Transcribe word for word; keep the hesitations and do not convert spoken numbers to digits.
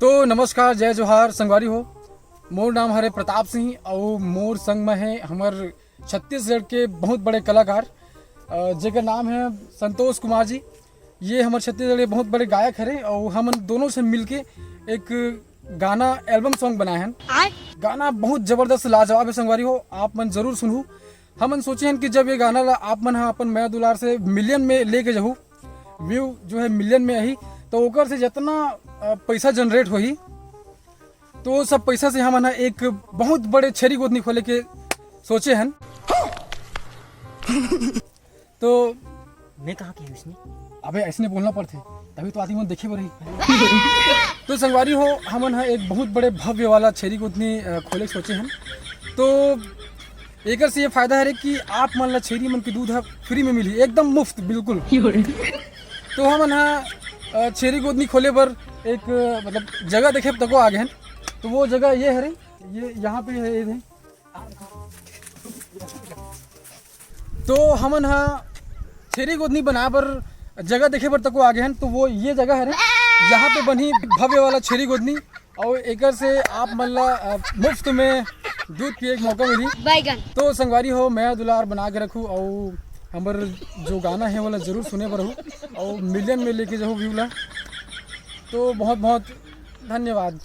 तो नमस्कार, जय जोहार संगवारी हो। मोर नाम हरे प्रताप सिंह अउ मोर संग में है हमर छत्तीसगढ़ के बहुत बड़े कलाकार, अ, जेकर नाम है संतोष कुमार जी। ये हमर छत्तीसगढ़ के बहुत बड़े गायक हरे अउ हमन दोनों से मिलके एक गाना, एल्बम सॉन्ग बनाए हन। गाना बहुत जबरदस्त, लाजवाब है संगवारी हो, आप मन जरूर सुनहू। हमन सोचे हन कि जब ये गाना ला आप मन ह अपन मया दुलार से मिलियन में लेके जाहू, व्यू जो है मिलियन में आही, तो ओकर से जितना, अ, पैसा जनरेट होही, तो वो सब पैसा से हमन ह एक बहुत बड़े छेरी गोदनी खोले के सोचे हन। तो मैं कहाँ के हूँ इसमें? अबे, ऐसने बोलना पड़थे, तभी तो आदमी मन देखे बर ही। तो संगवारी हो, हमन ह एक बहुत बड़े भव्य वाला छेरी गोदनी, अ, खोले के सोचे हन। तो एकर से ये फायदा हरे कि आप मन ला छेरी मन के दूध ह फ्री में मिलही, एकदम मुफ्त, बिल्कुल। तो हमन ह, अ, छेरी गोदनी खोले बर एक, अ, मतलब, जगह देखे तको आ गए हन। तो वो जगह ये हरे, ये यहाँ पे है, ये है। तो हमन ह छेरी गोदनी बनाए बर जगह देखे बर तको आ गए हन। तो वो ये जगह हरे, यहाँ पे बनही भव्य वाला छेरी गोदनी, और एकर से आप मन ला, अ, मुफ्त में दूध पिए के मौका मिली। बैगन। तो संगवारी हो, मया दुलार बना के रखू, और हमर जो गाना है, वो ला जरूर सुने बर रहू, और मिलियन में लेके जाहू व्यू ला। तो बहुत बहुत धन्यवाद।